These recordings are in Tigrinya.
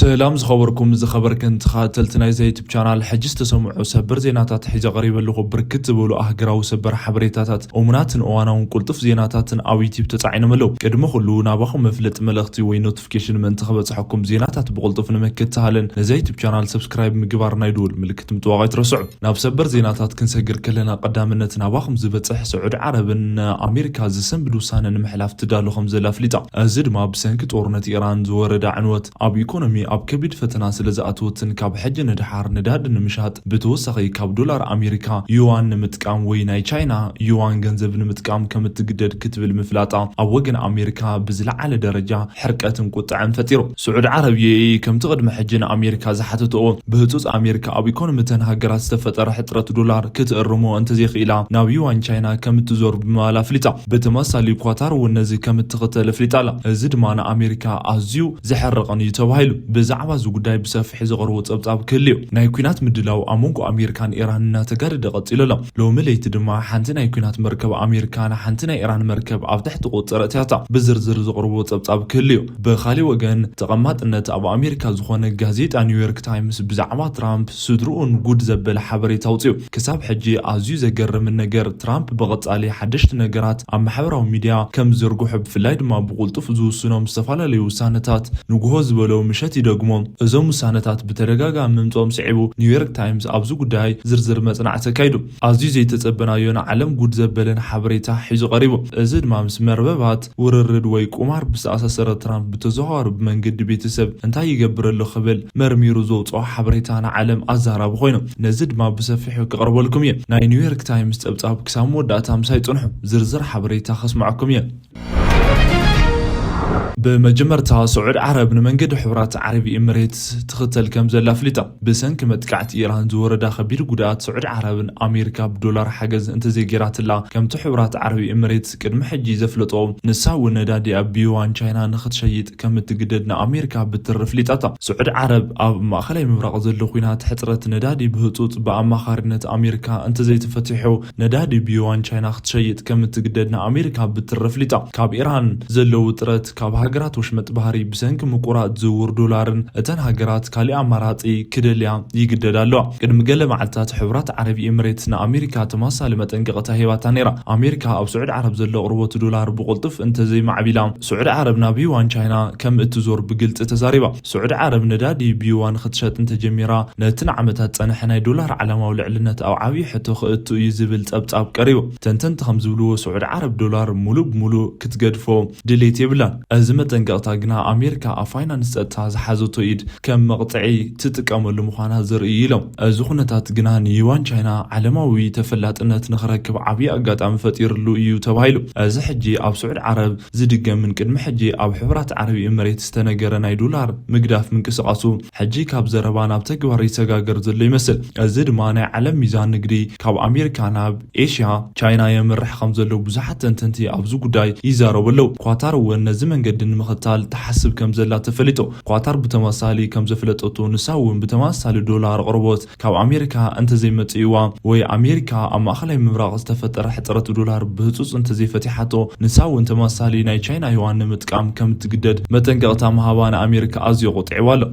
ሰላም ዝኸበርኩም ዝኸበርክን ተኸታተልቲ ናይዚ ዩቱብ ቻናል፣ ሕጂ ዝተሰምዑ ሰበር ዜናታት ሒዘ ቀሪበ ኣለኹ። ብርክት ዝበሉ ኣህገራዊ ሰበር ሓበሬታታት፣ እሙናትን እዋናውን ቅልጡፍ ዜናታትን ኣብ ዩቱብ ተጻዒኖም ኣለዉ። ቅድሚ ኩሉ ናባኹም መፍለጢ መልእኽቲ ወይ ኖቲፊኬሽን ምእንቲ ክበጽሐኩም፣ ዜናታት ብቕልጡፍ ንምክትታልን ነዚ ዩቱብ ቻናል ሰብስክራይብ ምግባር ናይ ደወል ምልክት ምጥዋቕ ኣይትረስዑ። ናብ ሰበር ዜናታት ክንሰግር ከለና፣ ቀዳምነት ናባኹም ዝበጽሕ፣ ስዑዲ ዓረብን ኣሜሪካ ዝሰንብድ ውሳነ ንምሕላፍ ትዳሎ ከም ዘላ ኣፍሊጣ። እዚ ድማ ብሰንኪ ጦርነት ኢራን ዝወረዳ ዕንወት ኣብ ኢኮኖሚ ኣብ ከቢድ ፈተና ስለ ዝኣተወትን ካብ ሕጂ ንድሓር ነዳዲ ንምሻጥ ብተወሳኺ ካብ ዶላር ኣሜሪካ ዩዋን ንምጥቃም ወይ ናይ ቻይና ዩዋን ገንዘብ ንምጥቃም ከም እትግደድ ክትብል ምፍላጣ ኣብ ወገን ኣሜሪካ ብዝለዓለ ደረጃ ሕርቀትን ቁጥዐን ፈጢሩ። ስዑዲ ዓረብ፣ ዩ ኤ ኢ፣ ከምቲ ቅድሚ ሕጂ ንኣሜሪካ ዝሓተትኦ ብህጹጽ ኣሜሪካ ኣብ ኢኮኖሚ እተን ሃገራት ዝተፈጠረ ሕጽረት ዶላር ክትእርሞ እንተዘይክኢላ ናብ ዩዋን ቻይና ከም እትዞር ብምባል ኣፍሊጣ። ብተመሳሳሊ ኳታር እውን ነዚ ከም እትኽተል ኣፍሊጣ ኣላ። እዚ ድማ ንኣሜሪካ ኣዝዩ ዘሕርቕን እዩ ተባሂሉ። ብዛዕባ እዚ ጉዳይ ብሰፊሑ ዝቐርቦ ጸብጻብ ክህልዮ። ናይ ኲናት ምድላው ኣብ መንጎ ኣሜሪካን ኢራን እናተጋደደ ቀጺሉ ኣሎ። ሎሚ ለይቲ ድማ ሓንቲ ናይ ኲናት መርከብ ኣሜሪካ ንሓንቲ ናይ ኢራን መርከብ ኣብ ትሕቲ ቁጽጥር ኣእትያታ። ብዝርዝር ዝቕርቦ ጸብጻብ ክህልዮ። ብኻሊእ ወገን፣ ተቐማጥነት ኣብ ኣሜሪካ ዝኾነ ጋዜጣ ኒውዮርክ ታይምስ ብዛዕባ ትራምፕ ስድርኡን ጉድ ዘበለ ሓበሬታ ኣውፅኡ። ክሳብ ሕጂ ኣዝዩ ዘገርምን ነገር፣ ትራምፕ ብቐጻሊ ሓደሽቲ ነገራት ኣብ ማሕበራዊ ሚድያ ከም ዝዝርግሑ፣ ብፍላይ ድማ ብቕልጡፍ ዝውስኖም ዝተፈላለዩ ውሳነታት ንግሆ ዝበሎ ምሸት ይደግሞ። እዞም ውሳነታት ብተደጋጋሚ ምምፅኦም ስዒቡ፣ ኒውዮርክ ታይምስ ኣብዚ ጉዳይ ዝርዝር መጽናዕቲ ኣካይዱ። ኣዝዩ ዘይተጸበናዮ ንዓለም ጉድ ዘበለን ሓበሬታ ሒዙ ቀሪቡ። እዚ ድማ ምስ መርበባት ውርርድ ወይ ቁማር ብዝተኣሳሰረ ትራምፕ ብተዘዋዋሪ ብመንገዲ ቤተሰብ እንታይ ይገብር ኣሎ ክብል መርሚሩ ዘውፅኦ ሓበሬታ ንዓለም ኣዛራቢ ኮይኑ፣ ነዚ ድማ ብሰፊሑ ክቐርበልኩም እየ። ናይ ኒውዮርክ ታይምስ ጸብጻብ ክሳብ መወዳእታ ምሳይ ጽንሑ፣ ዝርዝር ሓበሬታ ከስምዐኩም እየ። ብመጀመርታ፣ ስዑድ ዓረብ ንመንገዲ ሕቡራት ዓረብ ኤምሬትስ ትኽተል ከም ዘላ ኣፍሊጣ። ብሰንኪ መጥቃዕቲ ኢራን ዝወረዳ ከቢድ ጉድኣት፣ ስዑድ ዓረብን ኣሜሪካ ብዶላር ሓገዝ እንተዘይጌራትላ፣ ከምቲ ሕቡራት ዓረብ ኤምሬትስ ቅድሚ ሕጂ ዘፍለጦ፣ ንሳ እውን ነዳዲ ኣብ ቢዋን ቻይና ንኽትሸይጥ ከም እትግደድ ንኣሜሪካ ብትሪ ኣፍሊጣታ። ስዑድ ዓረብ ኣብ ማእኸላይ ምብራቕ ዘሎ ኲናት ሕጽረት ነዳዲ ብህጹጽ ብኣማኻሪነት ኣሜሪካ እንተዘይተፈቲሑ፣ ነዳዲ ብዩዋን ቻይና ክትሸይጥ ከም እትግደድ ንኣሜሪካ ብትሪ ኣፍሊጣ። ካብ ኢራን ዘሎ ውጥረት፣ ካብ ሃገራት ወሽመጥ ባሕሪ ብሰንኪ ምቁራጽ ዝውውር ዶላርን እተን ሃገራት ካሊእ ኣማራጺ ክደልያ ይግደዳ ኣለዋ። ቅድሚ ገለ መዓልታት ሕቡራት ዓረብ ኤምሬትስ ንኣሜሪካ ተመሳሳሊ መጠንቀቕታ ሂባታ ነይራ። ኣሜሪካ ኣብ ስዑድ ዓረብ ዘሎ ኣቕርቦት ዶላር ብቕልጡፍ እንተዘይማዕቢላ፣ ስዑድ ዓረብ ናብ ዩዋን ቻይና ከም እትዞር ብግልጺ ተዛሪባ። ስዑድ ዓረብ ነዳዲ ብዩዋን ክትሸጥ እንተጀሚራ፣ ነቲ ንዓመታት ጸንሐ ናይ ዶላር ዓለማዊ ልዕልነት ኣብ ዓብዪ ሕቶ ከእቱ እዩ ዝብል ጸብጻብ ቀሪቡ። ተንተንቲ ከም ዝብልዎ፣ ስዑድ ዓረብ ዶላር ሙሉእ ብሙሉእ ክትገድፎ ድሌት የብላን። እዚ መጠንቀቕታ ግና ኣሜሪካ ኣብ ፋይናንስ ጸጥታ ዝሓዘቶ ኢድ ከም መቕጽዒ ትጥቀመሉ ምዃና ዘርኢ እዩ ኢሎም። እዚ ኩነታት ግና ንዩዋን ቻይና ዓለማዊ ተፈላጥነት ንኽረክብ ዓብዪ ኣጋጣሚ ፈጢርሉ እዩ ተባሂሉ። እዚ ሕጂ ኣብ ስዑድ ዓረብ ዝድገምን ቅድሚ ሕጂ ኣብ ሕቡራት ዓረብ ኤምሬት ዝተነገረ ናይ ዶላር ምግዳፍ ምንቅስቓሱ፣ ሕጂ ካብ ዘረባ ናብ ተግባር ይሰጋገር ዘሎ ይመስል። እዚ ድማ ናይ ዓለም ሚዛን ንግዲ ካብ ኣሜሪካ ናብ ኤሽያ፣ ቻይና የምርሕ ከም ዘሎ ብዙሓት ተንተንቲ ኣብዚ ጉዳይ ይዛረቡ ኣለዉ። ኳታር እውን ነዚ መንገዲ ንምኽታል ትሓስብ ከም ዘላ ተፈሊጡ። ኳታር ብተመሳሳሊ ከም ዘፍለጠቶ፣ ንሳ እውን ብተመሳሳሊ ዶላር ኣቕርቦት ካብ ኣሜሪካ እንተዘይመጽእዋ ወይ ኣሜሪካ ኣብ ማእኸላይ ምብራቕ ዝተፈጠረ ሕጽረት ዶላር ብህጹጽ እንተዘይፈቲሓቶ፣ ንሳ እውን ተመሳሳሊ ናይ ቻይና ዩዋን ንምጥቃም ከም እትግደድ መጠንቀቕታ ምሃባ ንኣሜሪካ ኣዝዮ ቆጢዕዋ ኣሎ።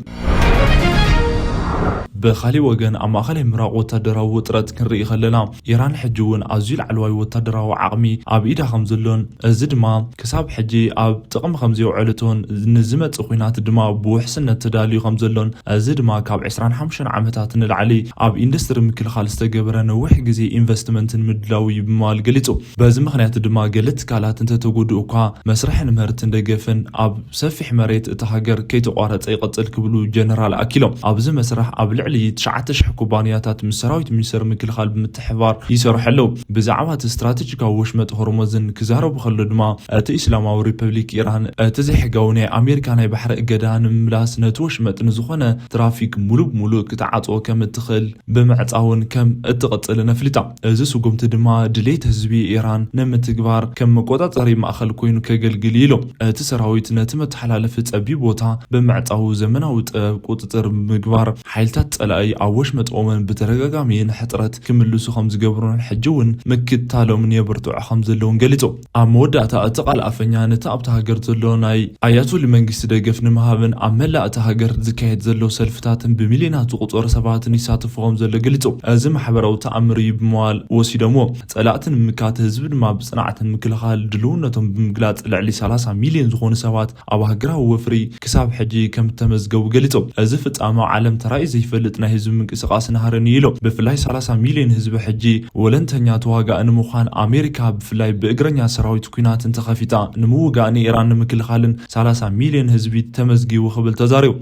ብኻሊእ ወገን፣ ኣብ ማእኸላይ ምብራቕ ወታደራዊ ውጥረት ክንርኢ ከለና፣ ኢራን ሕጂ እውን ኣዝዩ ላዕለዋይ ወታደራዊ ዓቕሚ ኣብ ኢዳ ከም ዘሎን፣ እዚ ድማ ክሳብ ሕጂ ኣብ ጥቕሚ ከም ዘየውዐለቶን፣ ንዝመጽእ ኲናት ድማ ብውሕስነት ተዳልዩ ከም ዘሎን፣ እዚ ድማ ካብ ዕስራን ሓሙሽተን ዓመታት ንላዕሊ ኣብ ኢንዱስትሪ ምክልኻል ዝተገበረ ነዊሕ ግዜ ኢንቨስትመንትን ምድላው እዩ ብምባል ገሊጹ። በዚ ምኽንያት ድማ ገለ ትካላት እንተተጎድኡ እኳ፣ መስርሕን ምህርትን ደገፍን ኣብ ሰፊሕ መሬት እታ ሃገር ከይተቋረጸ ይቐጽል ክብሉ ጀነራል ኣኪሎም። ኣብዚ መስርሕ ኣብ ልዕሊ ትሽዓተ ሽሕ ኩባንያታት ምስ ሰራዊት ሚኒስቴር ምክልኻል ብምትሕብባር ይሰርሑ ኣለዉ። ብዛዕባ እቲ ስትራቴጂካዊ ወሽመጥ ሆርሙዝን ክዛረቡ ከሎ ድማ፣ እቲ ኢስላማዊ ሪፐብሊክ ኢራን እቲ ዘይሕጋዊ ናይ ኣሜሪካ ናይ ባሕሪ እገዳ ንምምላስ ነቲ ወሽመጥ ንዝኾነ ትራፊክ ሙሉእ ብሙሉእ ክትዓጽዎ ከም እትኽእል ብምዕጻውን ከም እትቕጽልን ኣፍሊጣ። እዚ ስጉምቲ ድማ ድሌት ህዝቢ ኢራን ንምትግባር ከም መቆጻጸሪ ማእከል ኮይኑ ከገልግል እዩ ኢሎም። እቲ ሰራዊት ነቲ መተሓላለፊ ጸቢብ ቦታ ብምዕጻው ዘመናዊ ጥበብ ቁጽጽር ምግባር ሓይልታት ጸላኢ ኣብ ወሽመጥ ኦመን ብተደጋጋሚ ንሕጽረት ክምልሱ ከም ዝገብሩን ሕጂ እውን ምክታሎምን የብርትዖ ከም ዘለውን ገሊጹ። ኣብ መወዳእታ እቲ ቃል ኣፈኛ ነቲ ኣብታ ሃገር ዘሎ ናይ ኣያቶሊ መንግስቲ ደገፍ ንምሃብን ኣብ መላእ እታ ሃገር ዝካየድ ዘሎ ሰልፍታትን ብሚልዮናት ዝቑጸሩ ሰባትን ይሳተፉ ከም ዘሎ ገሊጹ። እዚ ማሕበራዊ ተኣምር እዩ ብምባል ወሲዶምዎ። ጸላእቲ ንምምካት ህዝቢ ድማ ብጽንዓትን ምክልኻል ድልውነቶም ብምግላጽ ልዕሊ ሰላሳ ሚልዮን ዝኾኑ ሰባት ኣብ ሃገራዊ ወፍሪ ክሳብ ሕጂ ከም እተመዝገቡ ገሊጾም። እዚ ፍጻመ ኣብ ዓለም ተራእዩ ዘይፈልጥ ናይ ህዝቢ ምንቅስቓስ ናህርን እዩ ኢሎም። ብፍላይ ሰላሳ ሚልዮን ህዝቢ ሕጂ ወለንተኛ ተዋጋኢ ንምዃን ኣሜሪካ ብፍላይ ብእግረኛ ሰራዊት ኲናት እንተኸፊታ ንምውጋእ ንኢራን ንምክልኻልን ሰላሳ ሚልዮን ህዝቢ ተመዝጊቡ ክብል ተዛሪቡ።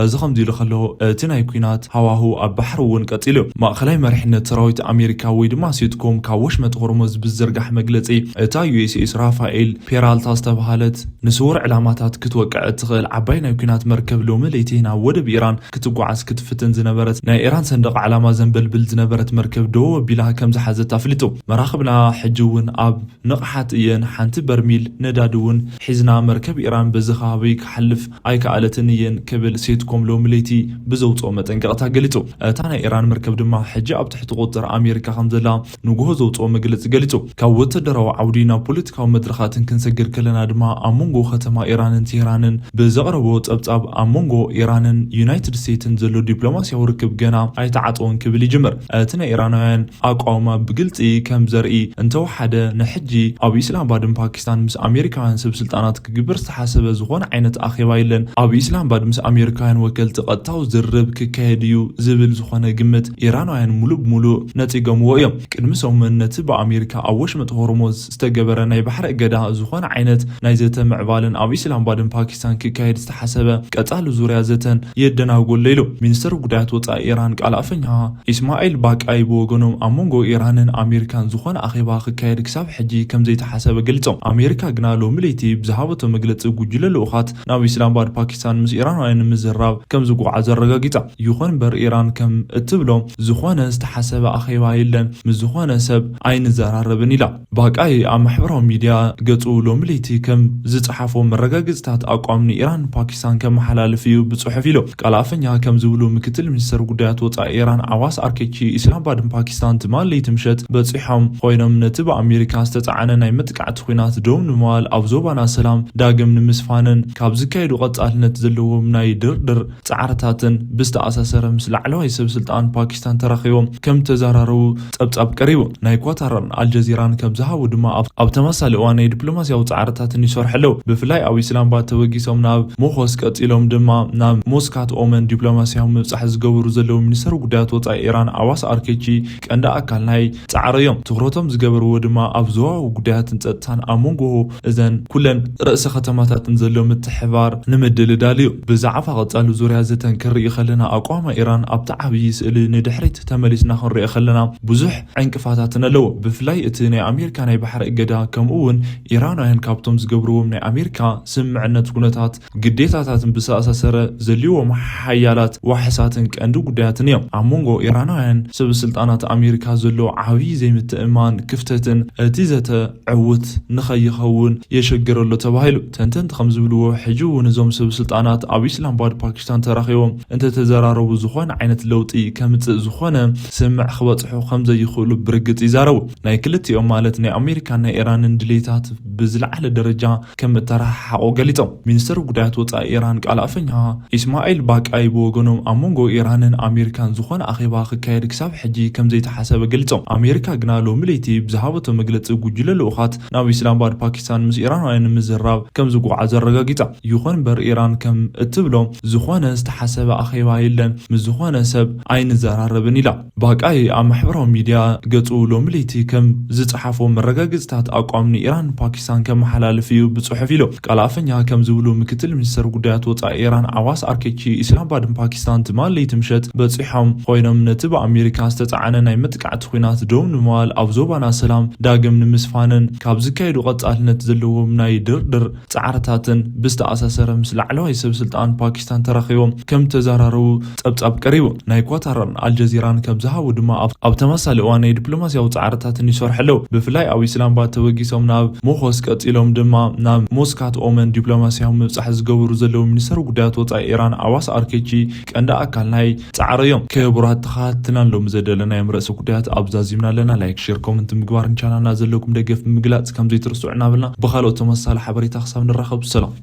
እዚ ከምዚ ኢሉ ከሎ እቲ ናይ ኲናት ሃዋሁ ኣብ ባሕሪ እውን ቀጺሉ እዩ። ማእኸላይ መሪሕነት ሰራዊት ኣሜሪካ ወይ ድማ ሴትኮም ካብ ወሽመጥ ሆርሙዝ ብዝዝርጋሕ መግለጺ እታ ዩ ኤስ ኤስ ራፋኤል ፔራልታ ዝተባህለት ንስውር ዕላማታት ክትወቅዕ እትኽእል ዓባይ ናይ ኲናት መርከብ ሎሚ ለይቲ ናብ ወደብ ኢራን ክትጓዓዝ ክትፍትን ዝነበረት ናይ ኢራን ሰንደቕ ዓላማ ዘንበልብል ዝነበረት መርከብ ደው ኣቢላ ከም ዝሓዘት ኣፍሊጡ። መራኽብና ሕጂ እውን ኣብ ንቕሓት እየን። ሓንቲ በርሚል ነዳዲ እውን ሒዝና መርከብ ኢራን በዚ ከባቢ ክሓልፍ ኣይከኣለትን እየን ክብል ሴትኮም ሎሚ ለይቲ ብዘውፅኦ መጠንቀቕታ ገሊጹ። እታ ናይ ኢራን መርከብ ድማ ሕጂ ኣብ ትሕቲ ቁፅጥር ኣሜሪካ ከም ዘላ ንግሆ ዘውፅኦ መግለጺ ገሊጹ። ካብ ወተደራዊ ዓውዲ ናብ ፖለቲካዊ መድረኻትን ክንሰግር ከለና ድማ ኣብ መንጎ ከተማ ኢራንን ቴህራንን ብዘቕረቦ ጸብጻብ ኣብ መንጎ ኢራንን ዩናይትድ ስቴትስን ዘሎ ዲፕሎማሲያዊ ርክብ ገና ኣይተዓጸወን ክብል ይጅምር። እቲ ናይ ኢራናውያን ኣቋውማ ብግልጺ ከም ዘርኢ እንተወሓደ ንሕጂ ኣብ ኢስላማባድን ፓኪስታን ምስ ኣሜሪካውያን ሰብ ስልጣናት ክግበር ዝተሓሰበ ዝኾነ ዓይነት ኣኼባ የለን። ኣብ ኢስላማባድ ምስ ኣሜሪካውያን ወከልቲ ቀጥታዊ ዝርርብ ክካየድ እዩ ዝብል ዝኾነ ግምት ኢራናውያን ሙሉእ ብሙሉእ ነጺጎምዎ እዮም። ቅድሚ ሰሙን ነቲ ብኣሜሪካ ኣብ ወሽመጥ ሆርሙዝ ዝተገበረ ናይ ባሕሪ እገዳ ዝኾነ ዓይነት ናይ ዘተ ምዕባለን ኣብ ኢስላማባድን ፓኪስታን ክካየድ ዝተሓሰበ ቀጻሊ ዙርያ ዘተን የደናጎሎ ኢሉ። ሚኒስትር ጉዳያት ወጻኢ ኢራን ቃል ኣፈኛ ኢስማኤል ባቃይ ብወገኖም ኣብ መንጎ ኢራንን ኣሜሪካን ዝኾነ ኣኼባ ክካየድ ክሳብ ሕጂ ከም ዘይተሓሰበ ገሊጾም። ኣሜሪካ ግና ሎሚ ለይቲ ብዝሃበቶ መግለጺ ጉጅለ ልኡኻት ናብ ኢስላማባድ ፓኪስታን ምስ ኢራናውያን ንምዝራብ ከም ዝጓዓዙ ኣረጋጊጻ። ይኹን እምበር ኢራን ከም እትብሎ ዝኾነ ዝተሓሰበ ኣኼባ የለን፣ ምስ ዝኾነ ሰብ ኣይንዘራረብን ኢላ። ባቃይ ኣብ ማሕበራዊ ሚድያ ገጹ ሎሚ ለይቲ ከም ዝጸሓፎ መረጋገጽታት ኣቋም ንኢራን ፓኪስታን ከመሓላልፍ እዩ ብጽሑፍ ኢሉ። ቃል ኣፈኛ ከም ዝብሉ ምክትል ሚኒስትር ጉዳያት ወጻኢ ኢራን ዓባስ ኣርኬቺ ኢስላማባድን ፓኪስታን ትማል ለይቲ ምሸት በጺሖም ኮይኖም ነቲ ብኣሜሪካ ዝተጻዕነ ናይ መጥቃዕቲ ኲናት ደው ንምባል ኣብ ዞባና ሰላም ዳግም ንምስፋንን ካብ ዝካየዱ ቀጻልነት ዘለዎም ናይ ድርድር ጻዕርታትን ብዝተኣሳሰረ ምስ ላዕለዋይ ሰብ ስልጣን ፓኪስታን ተራኺቦም ከም ተዘራረቡ ጸብጻብ ቀሪቡ። ናይ ኳታርን ኣልጀዚራን ከም ዝሃቡ ድማ ኣብ፣ ኣብ ተመሳሳሊ እዋን ናይ ዲፕሎማሲያዊ ጻዕርታትን ይሰርሑ ኣለዉ። ብፍላይ ኣብ ኢስላማባድ ተበጊሶም ናብ ሞኾስ ቀጺሎም ድማ ናብ ሞስካት ኦመን ዲፕሎማሲያዊ ምብጻሕ ዝገብሩ ዘለዉ ሚኒስትር ጉዳያት ወጻኢ ኢራን ዓባስ ኣርኬቺ ቀንዲ ኣካል ናይ ጻዕሪ እዮም። ትኹረቶም ዝገበርዎ ድማ ኣብ ዞባዊ ጉዳያትን ጸጥታን ኣብ መንጎ እዘን ኩለን ርእሰ ከተማታትን ዘሎ ምትሕባር ንምድልዳል እዩ። ብዛዕባ ቀጻሊ ዙርያ ዘተን ክንርኢ ከለና ኣቋማ ኢራን ኣብቲ ዓብዪ ስእሊ ንድሕሪት ተመሊስና ክንሪኦ ከለና ብዙሕ ዕንቅፋታትን ኣለዎ። ብፍላይ እቲ ናይ ኣሜሪካ ናይ ባሕሪ እገዳ ከምኡ እውን ኢራናውያን ካብቶም ዝገብርዎም ናይ ኣሜሪካ ስምምዕነት ኩነታት ግዴታታትን ብዝተኣሳሰረ ዘልዎም ሓያላት ዋሕሳትን ቀንዲ ጉዳያትን እዮም። ኣብ መንጎ ኢራናውያን ሰብ ስልጣናት ኣሜሪካ ዘሎ ዓብዪ ዘይምትእምማን ክፍተትን እቲ ዘተ ዕዉት ንኸይኸውን የሸግር ኣሎ ተባሂሉ። ተንተንቲ ከም ዝብልዎ ሕጂ እውን እዞም ሰብ ስልጣናት ኣብ ኢስላማባድ ፓኪስታን ተራኺቦም እንተተዘራረቡ ዝኾነ ዓይነት ለውጢ ከምጽእ ዝኾነ ስምምዕ ክበጽሑ ከም ዘይኽእሉ ብርግጽ ይዛረቡ። ናይ ክልቲኦም ማለት ናይ ኣሜሪካን ናይ ኢራንን ድሌታት ብዝለዓለ ደረጃ ከም እተረሓሓቑ ገሊጾም። ሚኒስትር ጉዳያት ወጻኢ ኢራን ቃል ኣፈኛ ኢስማኤል ባቃይ ብወገኖም ኣብ መንጎ ኢራንን ኣሜሪካን ዝኾነ ኣኼባ ክካየድ ክሳብ ሕጂ ከም ዘይተሓሰበ ገሊጾም። ኣሜሪካ ግና ሎሚ ለይቲ ብዝሃበቶ መግለጺ ጉጅለ ልኡኻት ናብ ኢስላማባድ ፓኪስታን ምስ ኢራናውያን ንምዝራብ ከም ዝጓዓዙ ኣረጋጊጻ። ይኹን እምበር ኢራን ከም እትብሎ ዝኾነ ዝተሓሰበ ኣኼባ የለን፣ ምስ ዝኾነ ሰብ ኣይንዘራረብን ኢላ። ባቃይ ኣብ ማሕበራዊ ሚድያ ገጹ ሎሚ ለይቲ ከም ዝጸሓፎ መረጋገጽታት ኣቋም ንኢራን ፓኪስታን ከመሓላልፍ እዩ ብጽሑፍ ኢሉ። ቃል ኣፈኛ ከም ዝብሉ ምክትል ሚኒስተር ጉዳያት ወጻኢ ኢራን ዓባስ ኣርኬቺ ኢስላማባድን ፓኪስታን ትማል ለይቲ ምሸት በጺሖም ኮይኖም ነቲ ብኣሜሪካ ዝተጻዕነ ናይ መጥቃዕቲ ኲናት ደው ንምባል ኣብ ዞባና ሰላም ዳግም ንምስፋንን ካብ ዝካየዱ ቀጻልነት ዘለዎም ናይ ድርድር ጻዕርታትን ብዝተኣሳሰረ ምስ ላዕለዋይ ሰብ ስልጣን ፓኪስታን ፓኪስታን ተራኺቦም ከም ተዘራረቡ ጸብጻብ ቀሪቡ። ናይ ኳታርን ኣልጀዚራን ከም ዝሃቡ ድማ ኣብ ተመሳሳሊ እዋን ናይ ዲፕሎማሲያዊ ጻዕርታትን ይሰርሑ ኣለዉ። ብፍላይ ኣብ ኢስላማባድ ተበጊሶም ናብ ሞኾስ ቀጺሎም ድማ ናብ ሞስካት ኦመን ዲፕሎማሲያዊ ምብጻሕ ዝገብሩ ዘለዉ ሚኒስተር ጉዳያት ወጻኢ ኢራን ኣባስ ኣርኬቺ ቀንዲ ኣካል ናይ ጻዕሪ እዮም። ክቡራት ተኸታተልትና ሎሚ ዘደለናዮም ርእሰ ጉዳያት ኣብዛ ዚምና ኣለና። ላይክ፣ ሼር፣ ኮመንት ምግባር ንቻናልና ዘለኩም ደገፍ ብምግላጽ ከም ዘይትርስዑ እናበልና ብኻልኦት ተመሳሳሊ ሓበሬታ ክሳብ ንራኸብ ሰላም።